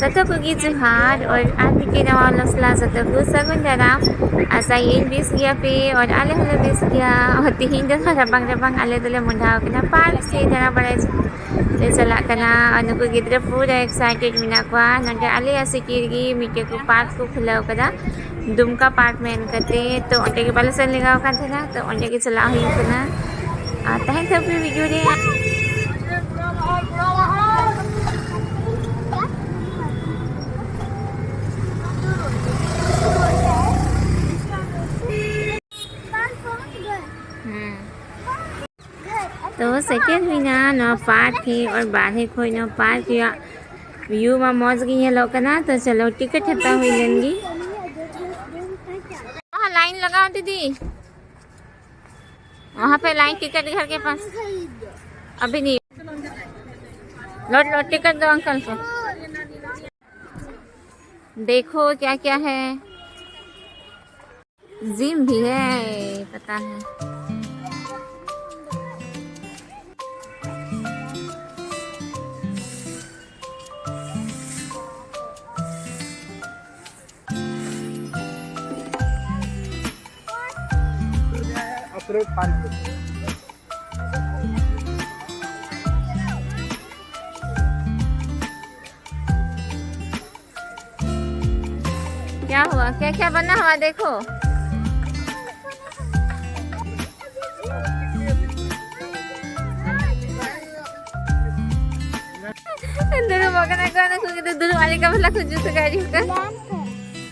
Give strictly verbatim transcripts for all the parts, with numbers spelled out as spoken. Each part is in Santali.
ᱡᱚᱛᱚ ᱠᱚᱜᱮ ᱡᱚᱦᱟᱨ, ᱟᱨ ᱟᱨ ᱢᱤᱫᱴᱮᱡ ᱱᱟᱣᱟ vlog ᱥᱟᱞᱟᱜ ᱡᱚᱛᱚ ᱠᱚ ᱥᱟᱹᱜᱩᱱ ᱫᱟᱨᱟᱢ᱾ ᱟᱥᱟᱭᱟᱹᱧ ᱵᱮᱥ ᱜᱮᱭᱟ ᱯᱮ, ᱟᱨ ᱟᱞᱮ ᱦᱚᱸᱞᱮ ᱵᱮᱥ ᱜᱮᱭᱟ᱾ ᱟᱨ ᱛᱤᱦᱤᱧ ᱫᱚ ᱨᱟᱵᱟᱝ ᱨᱟᱵᱟᱝ ᱟᱞᱮ ᱫᱚᱞᱮ ᱢᱚᱦᱰᱟᱣ ᱠᱟᱱᱟ, park ᱥᱮᱫ ᱫᱟᱬᱟ ᱵᱟᱲᱟᱭ ᱞᱮ ᱪᱟᱞᱟᱜ ᱠᱟᱱᱟ᱾ ᱟᱨ ᱱᱩᱠᱩ ᱜᱤᱫᱽᱨᱟᱹ ᱯᱩᱨᱟᱹ excited ᱢᱮᱱᱟᱜ ᱠᱚᱣᱟ᱾ ᱱᱚᱰᱮ ᱟᱞᱮᱭᱟᱜ city ᱨᱮᱜᱮ ᱢᱤᱫᱴᱮᱡ ᱠᱚ park ᱠᱚ ᱠᱷᱩᱞᱟᱹᱣ ᱠᱟᱫᱟ, ᱫᱩᱢᱠᱟ park ᱢᱮᱱ ᱠᱟᱛᱮ᱾ ᱛᱚ ᱚᱸᱰᱮ ᱜᱮ ᱵᱟᱞᱮ ᱥᱮᱱ ᱞᱮᱜᱟᱣ ᱠᱟᱱ ᱛᱟᱦᱮᱱᱟ, ᱛᱚ ᱚᱸᱰᱮ ᱜᱮ ᱪᱟᱞᱟᱜ ᱦᱩᱭᱩᱜ ᱠᱟᱱᱟ᱾ ᱟᱨ ᱛᱟᱦᱮᱱ ᱛᱟᱵᱚᱱ ᱯᱮ video ᱨᱮ᱾ ᱦᱩᱸ᱾ ᱛᱚ ᱥᱮᱴᱮᱨ ᱦᱩᱭᱱᱟ ᱱᱚᱣᱟ park ᱨᱮ, ᱟᱨ ᱵᱟᱨᱦᱮ ᱠᱷᱚᱱ ᱱᱚᱣᱟ park ᱨᱮᱭᱟᱜ view ᱢᱟ ᱢᱚᱡᱽ ᱜᱮ ᱧᱮᱞᱚᱜ ᱠᱟᱱᱟ᱾ ᱛᱚ ᱪᱚᱞᱚ, ticket ᱦᱟᱛᱟᱣ ᱦᱩᱭ ᱞᱮᱱ ᱜᱮ᱾ हाँ, लाइन लगाओ दीदी। वहाँ पे लाइन, टिकट घर के पास। अभी नहीं। लो, लो, टिकट दो अंकल को। देखो क्या क्या है। जिम भी है, पता है। क्या हुआ? क्या क्या बना हुआ देखो। दुनू मगन है, गाना को तो दुनू वाले का भला कुछ जूस गाड़ी का। लैंप है।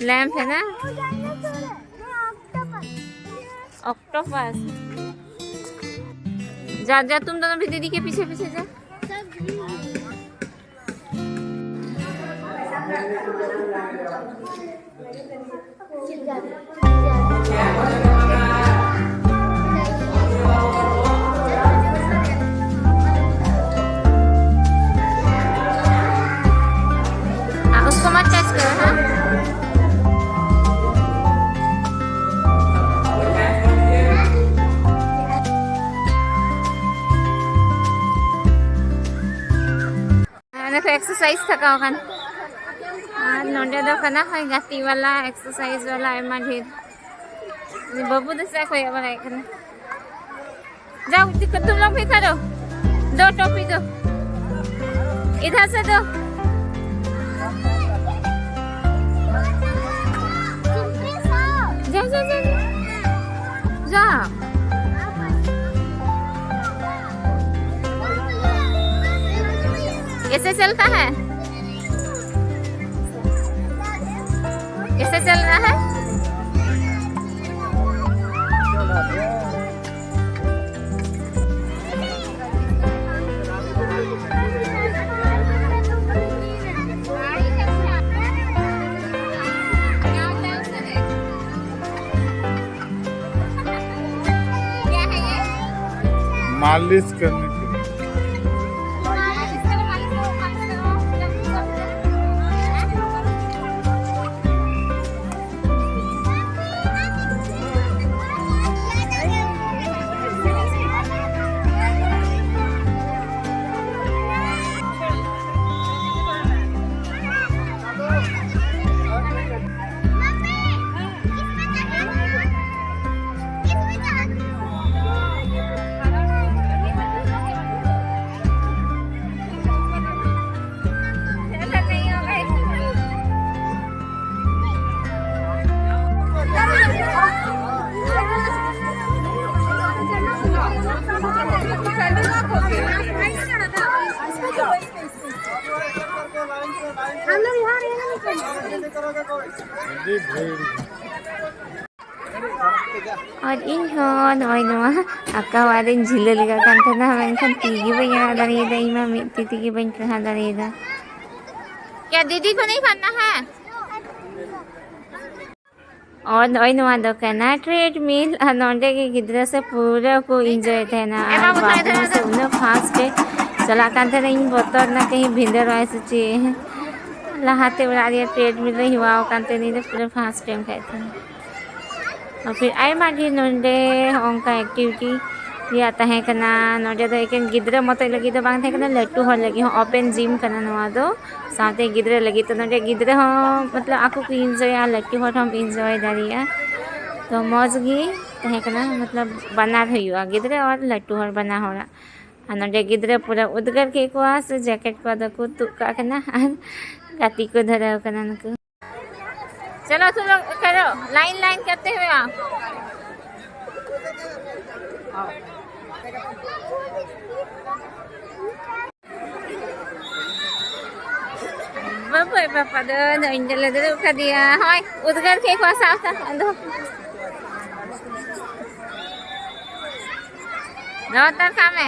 लैंप है ना? वो डायनासोर है। हाँ, ऑक्टोपस। ऑक्टोपस। जा, जा, तुम दोनों भी दीदी के पीछे पीछे जा। सब हाँ, उसको मत टच करो, हाँ? ᱚᱱᱟ ᱠᱚ exercise ᱛᱷᱟᱠᱟᱣ ᱟᱠᱟᱱ᱾ ᱟᱨ ᱱᱚᱰᱮ ᱫᱚ ᱠᱟᱱᱟ ᱦᱳᱭ ᱜᱟᱛᱮ ᱣᱟᱞᱟ, ᱮᱠᱥᱟᱨᱥᱟᱭᱤᱡᱽ ᱣᱟᱞᱟ, ᱟᱭᱢᱟ ᱰᱷᱮᱨ᱾ ᱵᱟᱹᱵᱩ ᱫᱚ ᱪᱮᱫ ᱠᱚᱭᱚᱜ ᱵᱟᱲᱟᱭᱮᱫ ᱠᱟᱱᱟ? ᱡᱟᱣ, ᱛᱩᱢ ᱞᱳᱜ ᱵᱷᱤ ᱠᱟᱨᱳ᱾ ᱫᱳ ᱴᱳᱯᱤ ᱫᱳ᱾ ᱤᱫᱷᱟᱨ ᱥᱮ ᱫᱳ᱾ ᱡᱟᱣ, ᱡᱟᱣ, ᱡᱟᱣ, ᱡᱟᱣ᱾ ᱡᱟᱣ᱾ ऐसे चलता है? ऐसे चल रहा है? क्या है ये? मालिश करने के लिए। ᱟᱨ ᱤᱧ ᱦᱚᱸ ᱱᱚᱜᱼᱚᱭ ᱱᱚᱣᱟ ᱟᱸᱠᱟᱣ ᱟᱜ ᱨᱮᱧ ᱡᱷᱤᱞᱟᱹ ᱞᱮᱠᱟ ᱠᱟᱱ ᱛᱟᱦᱮᱱᱟ, ᱢᱮᱱᱠᱷᱟᱱ ᱛᱤ ᱜᱮ ᱵᱟᱹᱧ ᱟᱲᱟᱜ ᱫᱟᱲᱮᱭᱟᱫᱟ, ᱤᱧ ᱢᱟ ᱢᱤᱫ ᱛᱤ ᱛᱮᱜᱮ ᱵᱟᱹᱧ ᱴᱮᱲᱦᱟ ᱫᱟᱲᱮᱭᱟᱫᱟ᱾ क्या दीदी को नहीं करना है? ᱟᱨ ᱱᱚᱜᱼᱚᱭ ᱱᱚᱣᱟ ᱫᱚ ᱠᱟᱱᱟ ᱴᱨᱮᱰᱢᱤᱞ, ᱟᱨ ᱱᱚᱸᱰᱮ ᱜᱮ ᱜᱤᱫᱽᱨᱟᱹ ᱥᱮ ᱯᱩᱨᱟᱹ ᱠᱚ ᱤᱱᱡᱚᱭ ᱛᱟᱦᱮᱱᱟ᱾ ᱟᱨ ᱵᱟᱹᱵᱩ ᱥᱮ ᱩᱱᱟᱹᱜ ᱯᱷᱟᱥᱴ ᱮ ᱪᱟᱞᱟᱜ ᱠᱟᱱ ᱛᱟᱦᱮᱱᱟ, ᱤᱧ ᱵᱚᱛᱚᱨ ᱮᱱᱟ ᱠᱟᱹᱦᱤᱧ ᱵᱷᱤᱸᱫᱟᱹᱲᱚᱜᱼᱟᱭ ᱥᱮ ᱪᱮᱫ᱾ ᱞᱟᱦᱟᱛᱮ ᱚᱲᱟᱜ ᱨᱮᱭᱟᱜ ᱴᱨᱮᱰᱢᱤᱞ ᱨᱮ ᱦᱮᱣᱟ ᱟᱠᱟᱱ ᱛᱮ ᱩᱱᱤ ᱫᱚ ᱯᱩᱨᱟᱹ ᱯᱷᱟᱥᱴ ᱴᱟᱭᱤᱢ ᱠᱷᱟᱡ ᱛᱟᱦᱮᱱᱟ᱾ ᱟᱨ ᱯᱷᱤᱨ ᱟᱭᱢᱟ ᱰᱷᱮᱨ ᱱᱚᱸᱰᱮ ᱦᱚᱸᱜᱼᱚᱝᱠᱟ ᱮᱠᱴᱤᱵᱷᱤᱴᱤ ᱨᱮᱭᱟᱜ ᱛᱟᱦᱮᱸ ᱠᱟᱱᱟ᱾ ᱱᱚᱰᱮ ᱫᱚ ᱮᱠᱮᱱ ᱜᱤᱫᱽᱨᱟᱹ ᱢᱚᱛᱚᱡ ᱞᱟᱹᱜᱤᱫ ᱫᱚ ᱵᱟᱝ ᱛᱟᱦᱮᱸ ᱠᱟᱱᱟ, ᱞᱟᱹᱴᱩ ᱦᱚᱲ ᱞᱟᱹᱜᱤᱫ ᱦᱚᱸ ᱳᱯᱮᱱ ᱡᱤᱢ ᱠᱟᱱᱟ ᱱᱚᱣᱟ ᱫᱚ᱾ ᱥᱟᱶᱛᱮ ᱜᱤᱫᱽᱨᱟᱹ ᱞᱟᱹᱜᱤᱫ ᱛᱮ ᱱᱚᱰᱮ ᱜᱤᱫᱽᱨᱟᱹ ᱦᱚᱸ ᱢᱚᱛᱞᱚᱵ ᱟᱠᱚ ᱠᱚ ᱤᱱᱡᱚᱭᱟ, ᱞᱟᱹᱴᱩ ᱦᱚᱲ ᱦᱚᱸᱢ ᱤᱱᱡᱚᱭ ᱫᱟᱲᱮᱭᱟᱜᱼᱟ᱾ ᱛᱚ ᱢᱚᱡᱽ ᱜᱮ ᱛᱟᱦᱮᱸ ᱠᱟᱱᱟ, ᱢᱚᱛᱞᱚᱵ ᱵᱟᱱᱟᱨ ᱦᱩᱭᱩᱜᱼᱟ, ᱜᱤᱫᱽᱨᱟᱹ ᱟᱨ ᱞᱟᱹᱴᱩ ᱦᱚᱲ ᱵᱟᱱᱟᱨ ᱦᱚᱲᱟᱜ᱾ ᱟᱨ ᱱᱚᱰᱮ ᱜᱤᱫᱽᱨᱟᱹ ᱯᱩᱨᱟᱹ ᱩᱫᱽᱜᱟᱹᱨ ᱠᱮᱫ ᱠᱚᱣᱟ ᱥᱮ ᱡᱮᱠᱮᱴ ᱠᱚ ᱟᱫᱚ ᱠᱚ ᱛᱩᱫ ᱠᱟᱜ ᱠᱟᱱᱟ ᱟᱨ ᱜᱟᱛᱮ ᱠᱚ ᱫᱷᱩᱨᱟᱹᱣ ᱠᱟᱱᱟ ᱱᱩᱠᱩ᱾ चलो तुम लोग करो, लाइन लाइन करते हुए आओ। ᱵᱟᱹᱵᱩ ᱟᱡ ᱵᱟᱵᱟ ᱫᱚ ᱱᱚᱜᱼᱚᱭ ᱱᱚᱰᱮ ᱞᱮ ᱫᱩᱲᱩᱵ ᱠᱟᱫᱮᱭᱟ᱾ ᱦᱳᱭ, ᱩᱫᱽᱜᱟᱹᱨ ᱠᱮᱫ ᱠᱚᱣᱟ ᱥᱟᱶ ᱥᱟᱶ ᱟᱫᱚ᱾ ᱫᱚᱦᱚ ᱦᱟᱛᱟᱲ ᱠᱟᱜ ᱢᱮ᱾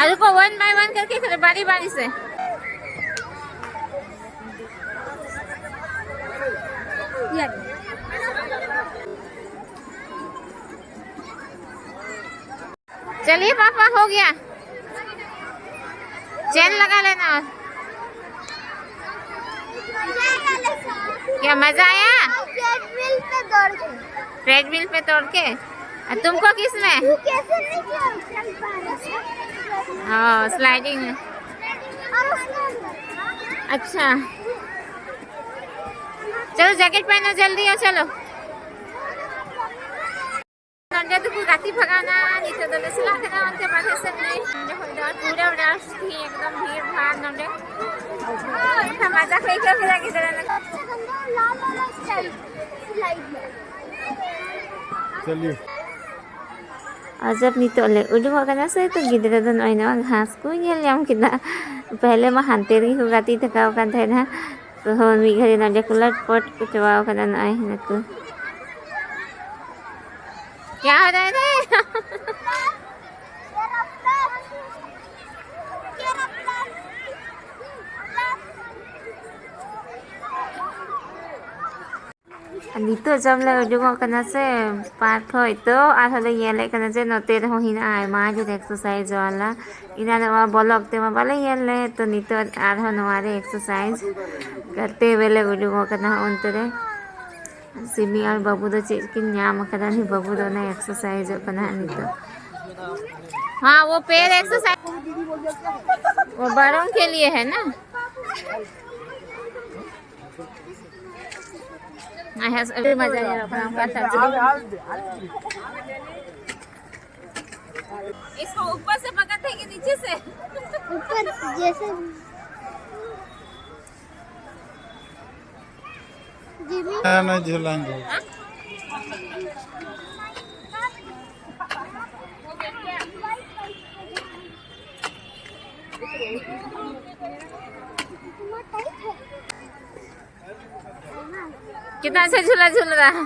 अरे को वन बाय वन करके करे, बारी बारी से। चलिए पापा, हो गया, चेन लगा लेना। क्या मजा आया? ट्रेडमिल पे दौड़ के। ट्रेडमिल पे दौड़ के। और तुमको किस में? तू कैसे नहीं चल पा रहा? हाँ, स्लाइडिंग में। और उसमें अच्छा, चलो जैकेट पहनो जल्दी, और चलो। ᱱᱚᱸᱰᱮ ᱫᱚᱠᱚ ᱜᱟᱛᱮ ᱵᱷᱟᱜᱟᱣᱱᱟ, ᱱᱤᱛᱚᱜ ᱫᱚᱞᱮ ᱪᱟᱞᱟᱜ ᱠᱟᱱᱟ ᱚᱱᱛᱮ ᱵᱟᱨᱦᱮ ᱥᱮᱫ ᱨᱮ᱾ ᱱᱚᱸᱰᱮ ᱠᱷᱚᱱ ᱫᱚ ᱯᱩᱨᱟᱹ ᱨᱟᱥ ᱛᱮᱦᱮᱧ ᱮᱠᱫᱚᱢ ᱵᱷᱤᱲ ᱵᱷᱟᱲ ᱱᱚᱸᱰᱮ᱾ ᱢᱟᱡᱟ ᱠᱚ ᱟᱹᱭᱠᱟᱹᱣ ᱠᱮᱫᱟ ᱜᱤᱫᱽᱨᱟᱹ ᱱᱚᱸᱰᱮ᱾ ᱪᱟᱞᱤᱭᱮ᱾ ᱟᱨ ᱡᱟᱵ ᱱᱤᱛᱚᱜ ᱞᱮ ᱩᱰᱩᱠᱚᱜ ᱠᱟᱱᱟ ᱥᱮ, ᱛᱚ ᱜᱤᱫᱽᱨᱟᱹ ᱫᱚ ᱱᱚᱜᱼᱚᱭ ᱱᱚᱣᱟ ᱜᱷᱟᱥ ᱠᱚ ᱧᱮᱞ ᱧᱟᱢ ᱠᱮᱫᱟ᱾ ᱯᱮᱦᱞᱮ ᱢᱟ ᱦᱟᱱᱛᱮ ᱨᱮᱜᱮ ᱠᱚ ᱜᱟᱛᱮ ᱛᱷᱟᱠᱟᱣ ᱟᱠᱟᱱ ᱛᱟᱦᱮᱱᱟ, ᱛᱚ ᱢᱤᱫ ᱜᱷᱟᱹᱲᱤ ᱱᱚᱸᱰᱮ ᱠᱚ ᱞᱚᱴᱯᱚᱴ ᱠᱚ ᱪᱟᱵᱟᱣ ᱠᱟᱱᱟ ᱱᱚᱜᱼᱚᱭ ᱱᱩᱠᱩ᱾ क्या हो रहा है रे? ᱱᱤᱛᱚᱜ ᱡᱚᱢ ᱞᱮ ᱩᱰᱩᱠᱚᱜ ᱠᱟᱱᱟ ᱥᱮ ᱯᱟᱨᱠ ᱠᱷᱚᱡ, ᱛᱚ ᱟᱨᱦᱚᱸ ᱞᱮ ᱧᱮᱞᱮᱫ ᱠᱟᱱᱟ ᱡᱮ ᱱᱚᱛᱮ ᱨᱮᱦᱚᱸ ᱦᱮᱱᱟᱜᱼᱟ ᱟᱭᱢᱟ ᱰᱷᱮᱨ ᱮᱠᱥᱟᱨᱥᱟᱭᱤᱡᱽ ᱣᱟᱞᱟ᱾ ᱮᱱᱟᱱᱚᱜ ᱢᱟ ᱵᱚᱞᱚᱠ ᱛᱮᱢᱟ ᱵᱟᱞᱮ ᱧᱮᱞ ᱞᱮᱫ, ᱛᱚ ᱱᱤᱛᱚᱜ ᱟᱨᱦᱚᱸ ᱱᱚᱣᱟ ᱨᱮ ᱮᱠᱥᱟᱨᱥᱟᱭᱤᱡᱽ ᱠᱟᱛᱮ ᱵᱮᱞᱮ ᱩᱰᱩᱠᱚᱜ ᱠᱟᱱᱟ ᱦᱟᱸᱜ ᱚᱱᱛᱮ ᱨᱮ᱾ ᱥᱤᱢᱤ ᱟᱨ ᱵᱟᱹᱵᱩ ᱫᱚ ᱪᱮᱫ ᱠᱤᱱ ᱧᱟᱢ ᱟᱠᱟᱫᱟ? ᱩᱱᱤ ᱵᱟᱹᱵᱩ ᱫᱚ ᱚᱱᱟ ᱮᱠᱥᱟᱨᱥᱟᱭᱤᱡᱚᱜ ᱠᱟᱱᱟ ᱦᱟᱸᱜ ᱱᱤᱛᱚᱜ᱾ हाँ, वो पैर एक्सरसाइज, वो बड़ों के लिए है ना। हाँ, अभी मजा नहीं रहा, काम करता है। इसको ऊपर से पकड़ते हैं कि नीचे से? ऊपर जैसे। जिमी। ना, ना, झूलेंगे। कितना अच्छा झूला झूल रहा है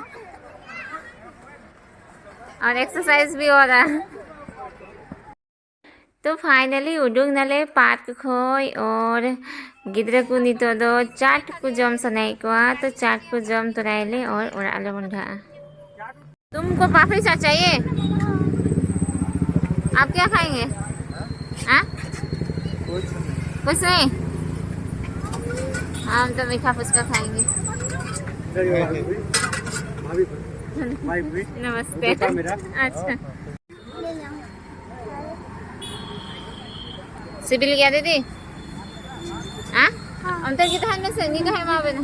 और एक्सरसाइज भी हो रहा है। तो फाइनली ᱩᱰᱩᱠ ᱱᱟᱞᱮ ᱯᱟᱨᱠ ᱠᱷᱚᱡ, ᱚᱨ ᱜᱤᱫᱽᱨᱟᱹ ᱠᱚ ᱱᱤᱛᱚᱜ ᱫᱚ ᱪᱟᱴ ᱠᱚ ᱡᱚᱢ ᱥᱟᱱᱟᱭᱮᱫ ᱠᱚᱣᱟ, ᱛᱚ ᱪᱟᱴ ᱠᱚ ᱡᱚᱢ ᱛᱚᱨᱟᱭᱟᱞᱮ ᱚᱨ ᱚᱲᱟᱜ ᱞᱮ ᱢᱚᱸᱰᱷᱟᱜᱼᱟ᱾ तुमको पापड़ी चाट चाहिए? आप क्या खाएंगे? हाँ? कुछ नहीं। हम तो मीठा फुचका खाएंगे। नमस्ते। अच्छा। सिबिल गया दीदी? हाँ? हम तो कितना है में से नहीं तो है माँ बना।